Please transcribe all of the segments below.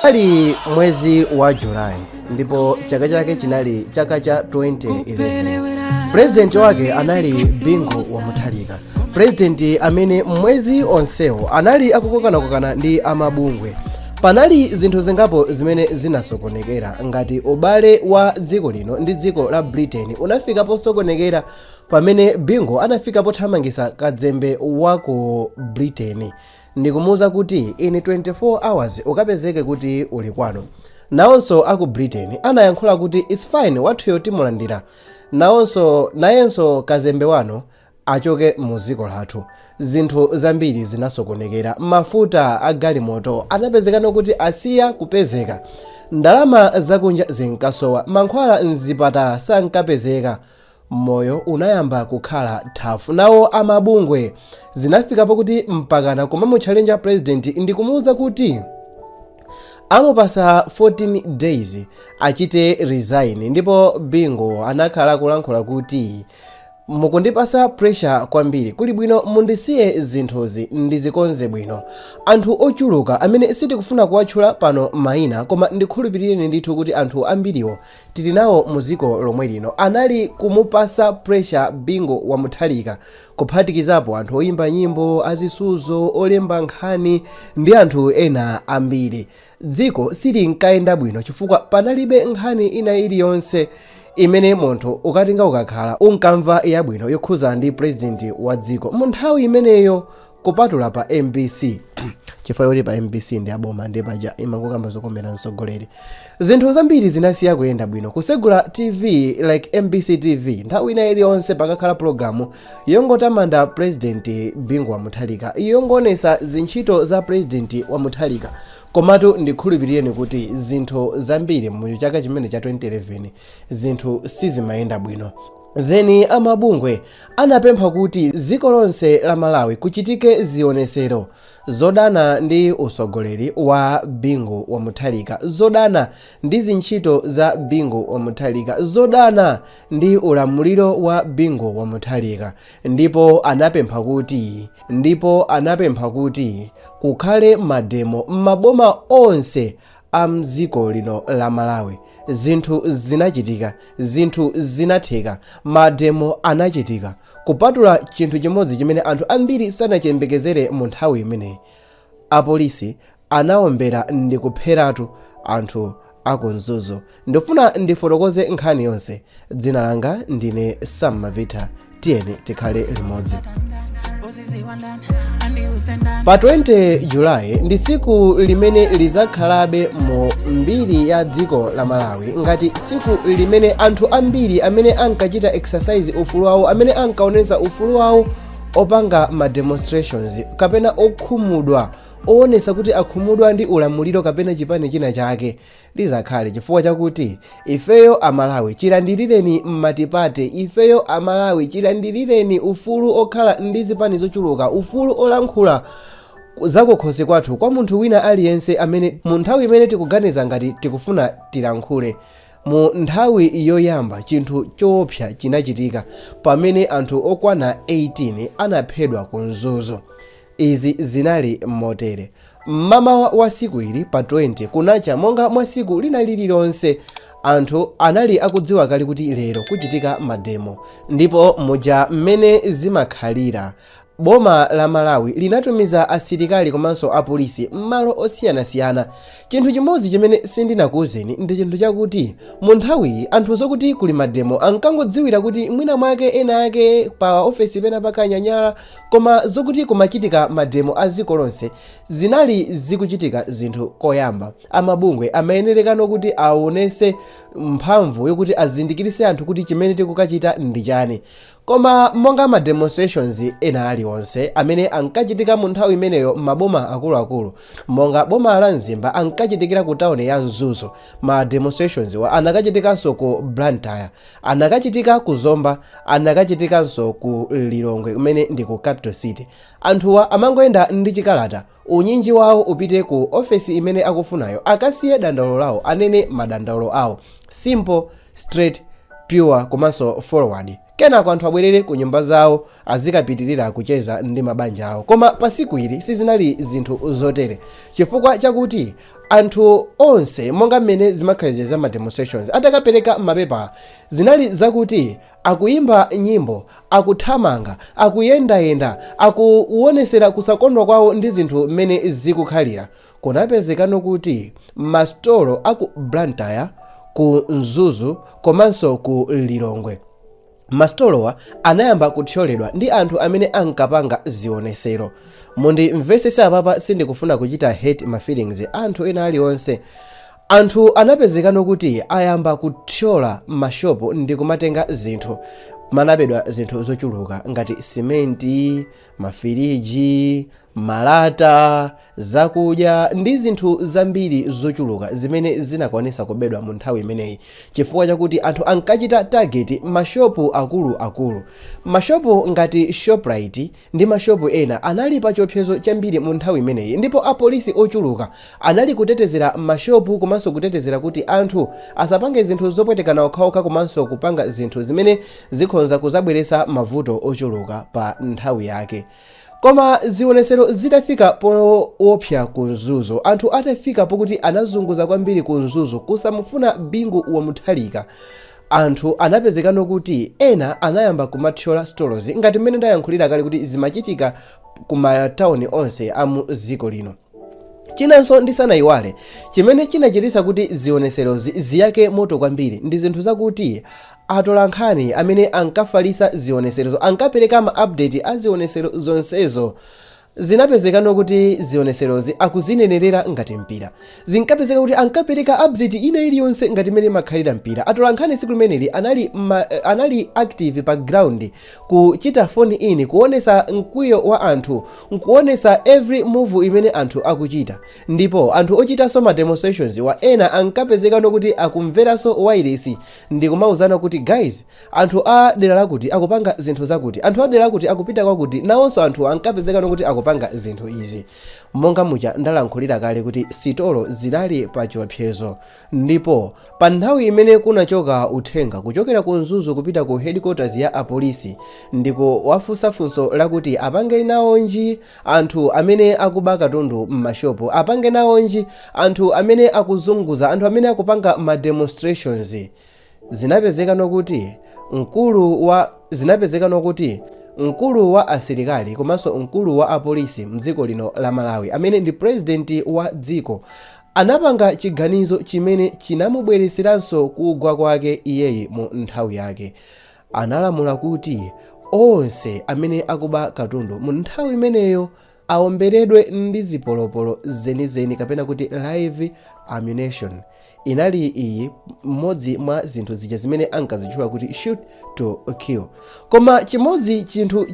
Unali mwezi wa Julayi ndipo chaka chake chinali chaka cha 2011. Purezidenti wake anali Bingu wa Mutharika, purezidenti amene mwezi onsewo anali akukokanakokana ndi amabungwe. Panali zinthu zingapo zimene zinasokonekera, ngati ubale wa dziko lino ndi dziko la Britain unafika posokonekera pamene Bingu anafika pothamangisa kazembe wa ku Britain ndikumuwuza kuti in 24 hours ukapezeke kuti uli kwanu. Nawonso aku Britain anayankhula kuti it's fine, wathuyo timulandira, nawonso nayenso kazembe wanu achoke mu dziko lathu. Zinthu zambiri zinasokonekera. Mafuta a galimoto anapezekano kuti asiya kupezeka, ndalama zakunja zinkasowa, mankhwala mzipatala sankapezeka, moyo unayamba kukhala tough. Nawo amabungwe zinafikapo kuti mpakana kumamutchalenja president ndikumuwuza kuti amupasa 14 days achite resign. Ndipo Bingu anakhala kulankhula kuti mukundipasa pressure kwambiri, kuli bwino mundisiye zinthuzi ndizikonze bwino. Anthu ochuluka amene sitikufuna kuwatchula pano mayina, koma ndikhulupirireni ndithu kuti anthu ambiriwo tili nawo mu dziko lomwe lino, anali kumupasa pressure Bingu wa Mutharika, kuphatikizapo anthu oyimba nyimbo, azisuzo, olemba nkhani ndi anthu ena ambiri. Dziko silinkayenda bwino chifukwa panalibe nkhani ina iliyonse imene munthu ukatinga ukakhala unkamva yabwino yokhuza ndi president wa dziko mu nthawi imeneyo, kupatula pa MBC, chifukwa yoti pa MBC ndi aboma, ndi paja imangokamba zokomera mtsogoleri. Zinthu zambiri zinasiya kuyenda bwino. Kusegula TV like MBC TV, nthawi ina iliyonse pakakhala pologalamu yongotamanda President Bingu wa Mutharika, yongoonesa zintchito za President wa Mutharika. Komatu ndikhulupirireni kuti zinthu zambiri mu chaka chimene cha 2011 zinthu sizimayenda bwino. Then amabungwe anapempha kuti dziko lonse la Malawi kuchitike zionesero zodana ndi usogoleri wa Bingu wa Mutharika, zodana ndi zintchito za Bingu wa Mutharika, zodana ndi ulamuliro wa Bingu wa Mutharika. Ndipo anapempha kuti kukhale mademo m'maboma onse a mdziko lino la Malawi. Zinthu zinachitika, zinthu zinatheka, mademo anachitika, kupatula chinthu chimodzi chimene anthu ambiri sanachiyembekezere mu nthawi imeneyi: apolisi anawombera ndi kupheratu anthu akumzuzu. Ndifuna ndifotokoze nkhani yonse. Dzina langa ndine Sam Mavita, tiyeni tikhale limodzi. Pa 20 Julayi ndi tsiku limene lizakhalabe mu mbiri ya dziko la Malawi ngati tsiku limene anthu ambiri amene ankachita exercise ufulu wawo, amene ankaonetsa ufulu wawo opanga ma demonstrations kapena okhumudwa, oonetsa kuti akhumudwa ndi ulamuliro kapena chipani china chake, lizakhale chifukwa chakuti ifeyo Amalawi chilandirireni multiparty, ifeyo Amalawi chilandirireni ufulu okhala ndi zipani zochuluka, ufulu olankhula zakukhosi kwathu kwa munthu wina aliyense amene mu nthawi imene tikuganiza ngati tikufuna tilankhule. Mu nthawi yoyamba chinthu choopsa chinachitika pamene anthu okwana 18 anaphedwa ku Mzuzu. Izi zinali motere: mmamawa wa siku ili pa 20 kunacha, monga mwa siku lina lililonse, anthu anali akudziwa kale kuti lero kuchitika mademo. Ndipo muja mmene zimakhalira, boma la Malawi linatumiza asilikali komanso apolisi m'malo osiyanasiyana. Chinthu chimodzi chimene sindinakuwuzeni ndi chinthu chakuti mu nthawiyi anthu zokuti kuli mademo ankangodziwira kuti mwina mwake ena ake pa ofesi pena pakanyanyala, koma zokuti kumachitika mademo a dziko lonse zinali zikuchitika zinthu koyamba. Amabungwe amayenerekano kuti aonese mphamvu yokuti azindikirise anthu kuti chimene tikukachita ndi chani. Koma monga ma demonstrations ena aliwonse amene ankachitika mu nthawi imeneyo m'maboma akuluakulu monga boma la Mzimba, ankachitikira ku tawuni ya Mzuzu. Ma demonstrations wa anakachitikanso ku Blantyre, anakachitika ku Zomba, anakachitikanso ku Lilongwe kumene ndi ku capital city. Anthuwa amangoyenda ndi chikalata, unyinji wawo upite ku ofesi imene akufunayo, akasiye dandaulo lawo, anene madandaulo awo, simple, straight, pure komanso forward. Kenako anthu abwerere ku nyumba zawo, azikapitirira kucheza ndi mabanja awo. Koma pa siku ili sizinali zinthu zotere, chifukwa chakuti Anthu onse, monga mmene zimakhalira za ma demonstrations, atakapereka mapepala, zinali zakuti akuyimba nyimbo, akuthamanga, akuyendayenda, akuwonesera kusakondwa kwawo ndi zinthu mmene zikukhalira. Kunapezekano kuti masitolo aku Blantyre, ku Mzuzu komanso ku Lilongwe, masitolowa anayamba kuthyoledwa ndi anthu amene ankapanga zionesero. Mundimvesese apapa, sindikufuna kuchita hurt ma feelings anthu ena aliwonse. Anthu anapezekano kuti ayamba kuthyola mashopu ndi kumatenga zinthu. Manabedwa zinthu zochuluka ngati simenti, mafiriji, malata, zakudya ndi zinthu zambiri zochuluka zimene zinakwanisa kubedwa mu nthawi imeneyi, chifukwa chakuti anthu ankachita target mashopu akuluakulu. Mashopu ngati Shoprite ndi mashopu ena anali pa chiopsezo chambiri mu nthawi imeneyi, ndipo apolisi ochuluka anali kutetezera mashopu komanso kutetezera kuti anthu asapange zinthu zopwetekana okhaokha komanso kupanga zinthu zimene zikhonza kuzabweretsa mavuto ochuluka pa nthawi yake. Koma zionesero zitafika poopsa ku Mzuzu, anthu atafika pokuti anazunguza kwambiri ku Mzuzu kusamufuna Bingu wa Mutharika, anthu anapezekano kuti ena anayamba kumathyola stores, ngati mmene ndayankhulira kale kuti zimachitika ku matawuni onse a mu dziko lino. Chinanso ndisanayiwale, chimene chinachititsa kuti zioneserozi ziyake moto kwambiri ndi zinthu zakuti atolankhani amene ankafalisa zioneserozo ankapereka ma update a zionesero zonsezo. Zinapezekano kuti zioneserozi akuzinenerera ngati mpira. Zinkapezeka kuti ankapereka update ina iliyonse ngati imene imakhalira mpira. Atolankhani tsiku limeneli anali active pa ground, kuchita phone in, kuonesa mkwiyo wa anthu, nkuonesa every move imene anthu akuchita. Ndipo anthu ochitanso ma demonstrations wa ena ankapezekano kuti akumveranso wireless ndi kumauzana kuti, "Guys, anthu a dera lakuti akupanga zinthu zakuti, anthu a dera lakuti akupita kwakuti." Nawonso anthu ankapezekano kuti akupanga zinthu izi. Monga muja ndalankhulira kale kuti sitolo zinali pa chiopsezo, ndipo pa nthawi imene kunachoka uthenga kuchokera ku Mzuzu kupita ku headquarters ya apolisi ndiko wafunsa funso lakuti apange nawonji anthu amene akuba katundu m'mashopu, apange nawonji anthu amene akuzunguza, anthu amene akupanga ma demonstrations, zinapezekano kuti mkulu wa asilikali komanso mkulu wa apolisi mdziko lino la Malawi, amene ndi president wa dziko, anapanga chiganizo chimene chinamubwereseranso kugwa kwake iyeyi mu nthawi yake. Analamula kuti onse amene akuba katundu mu nthawi imeneyo aomberedwe ndi zipolopolo zenizeni, kapena kuti live ammunition. Inali iyi mmodzi mwa zinthu zija zimene ankazitchula kuti shoot to kill. Koma chinthu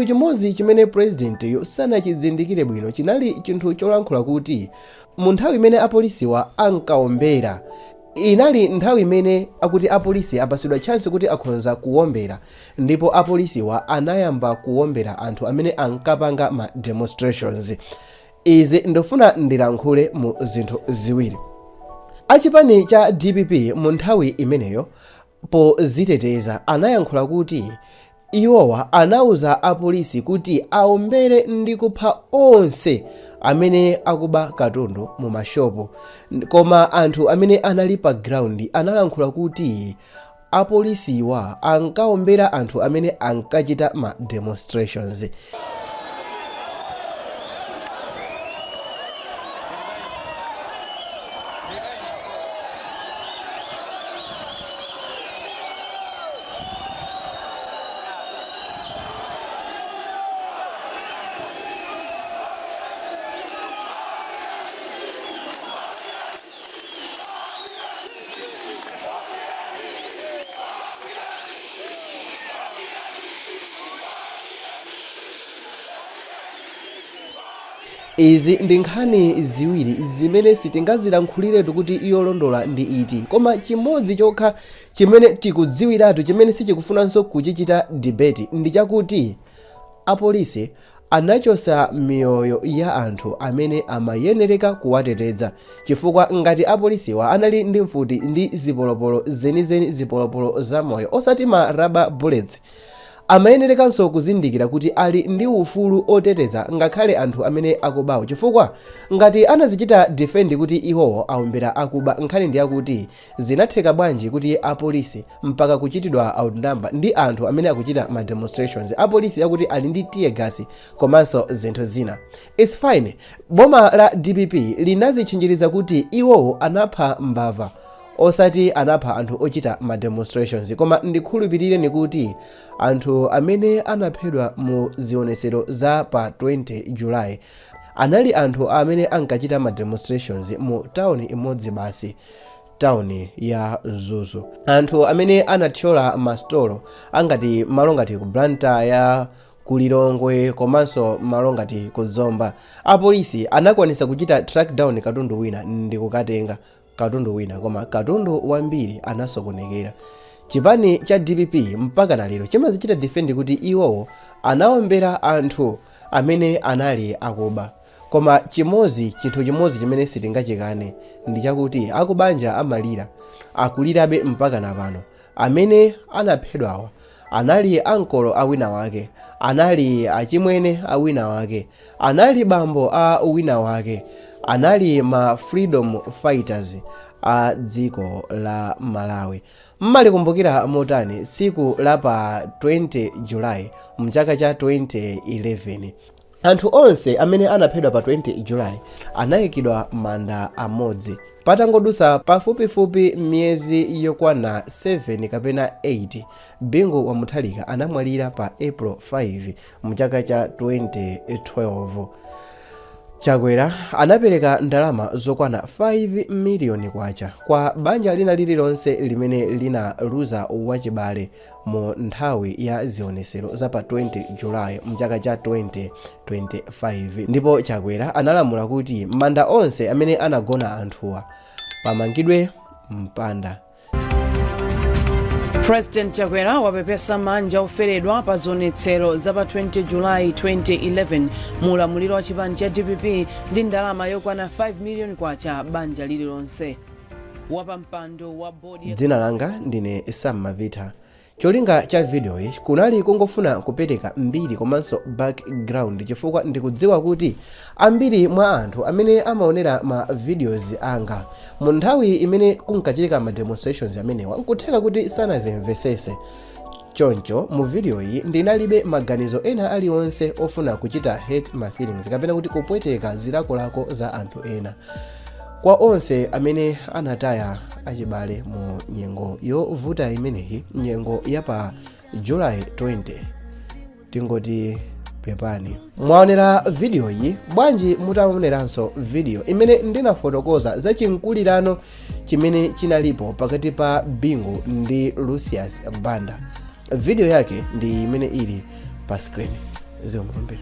chimodzi chimene presidentiyo sanachizindikire bwino chinali chinthu cholankhula kuti mu nthawi imene apolisiwa ankaombera, inali nthawi imene akuti apolisi apasidwa chance kuti akhonza kuwombera, ndipo apolisiwa anayamba kuwombera anthu amene ankapanga ma demonstrations. Izi ndifuna ndilankhule mu zinthu ziwiri. Achipani cha DPP mu nthawi imeneyo poziteteza anayankhula kuti iwowa anauza apolisi kuti aombere ndi kupha onse amene akuba katundu mu mashopu, koma anthu amene anali pa ground analankhula kuti apolisiwa ankaombera anthu amene ankachita ma demonstrations. Izi ndi nkhani ziwiri zimene sitingazilankhuliretu kuti yolondola ndi iti, koma chimodzi chokha chimene tikudziwiratu, chimene sichikufunanso kuchichita debate, ndi chakuti apolisi anachosa miyoyo ya anthu amene amayenereka kuwateteza, chifukwa ngati apolisiwa anali ndi mfuti ndi zipolopolo zenizeni, zipolopolo zamoyo, osati ma rubber bullets, Amayenerekanso kuzindikira kuti ali ndi ufulu oteteza ngakhale anthu amene akubawo, chifukwa ngati anazichita defend kuti iwowo aombera akuba, nkhani ndi yakuti zinatheka bwanji kuti apolisi mpaka kuchitidwa outnumber ndi anthu amene akuchita ma demonstrations, apolisi akuti ali ndi tear gas komanso zinthu zina? It's fine, boma la DPP linazitchinjiriza kuti iwowo anapha mbava, osati anapha anthu ochita ma demonstrations. Koma ndikhulupirireni kuti anthu amene anaphedwa mu zionesero za pa 20 July anali anthu amene ankachita ma demonstrations mu tawuni imodzi basi, tawuni ya Mzuzu. Anthu amene anathyola masitolo angati malo ngati ku Blantyre, ku Lilongwe komanso malo ngati ku Zomba, apolisi anakwanisa kuchita track down katundu wina ndi kukatenga katundu wina, koma katundu wambiri anasokonekera. Chipani cha DPP mpaka na lero chimazichita defend kuti iwowo anaombera anthu amene anali akuba. Koma chimodzi, chinthu chimodzi chimene sitingachikane ndi chakuti akubanja amalira, akulirabe mpaka na pano. Amene anaphedwawa anali ankolo a wina wake, anali achimwene a wina wake, anali bambo a wina wake, anali ma freedom fighters a dziko la Malawi. Mmalikumbukira motani tsiku la pa 20 July mchaka cha 2011? Anthu onse amene anaphedwa pa 20 July anayikidwa manda amodzi. Patangodusa pafupifupi miyezi yokwana 7 kapena 8, Bingu wa Mutharika anamwalira pa April 5 mchaka cha 2012. Chakwera anapereka ndalama zokwana 5 miliyoni kwacha kwa banja lina lililonse limene linaluza wachibale mu nthawi ya zionesero za pa 20 July mchaka cha 2025. Ndipo Chakwera analamula kuti manda onse amene anagona anthuwa pamangidwe mpanda. President Chakwera wapepesa mabanja oferedwa pa zionetsero za pa 20 July 2011 mu ulamuliro wa chipani cha DPP ndi ndalama yokwana 5 million kwacha banja lililonse. Wapampando wa bodi ya Dzina langa ndine Sam Mavita. Cholinga cha video iyi kunali kungofuna kupereka mbiri komanso background, chifukwa ndikudziwa kuti ambiri mwa anthu amene amaonera ma videos anga mu nthawi imene kunkachitika ma demonstrations amenewa nkutheka kuti sanazimvesese. Choncho mu video iyi ndinalibe maganizo ena aliwonse ofuna kuchita hurt my feelings kapena kuti kupweteka zilakolako za anthu ena. Kwa onse amene anataya achibale mu nyengo yovuta imeneyi, nyengo ya pa July 20, tingoti pepani. Mwaonera video iyi, bwanji mutaoneranso video imene ndinafotokoza za chinkulirano chimene chinalipo pakati pa Bingu ndi Lucius Banda? Video yake ndi imene ili pa screen. Zikomo kwambiri.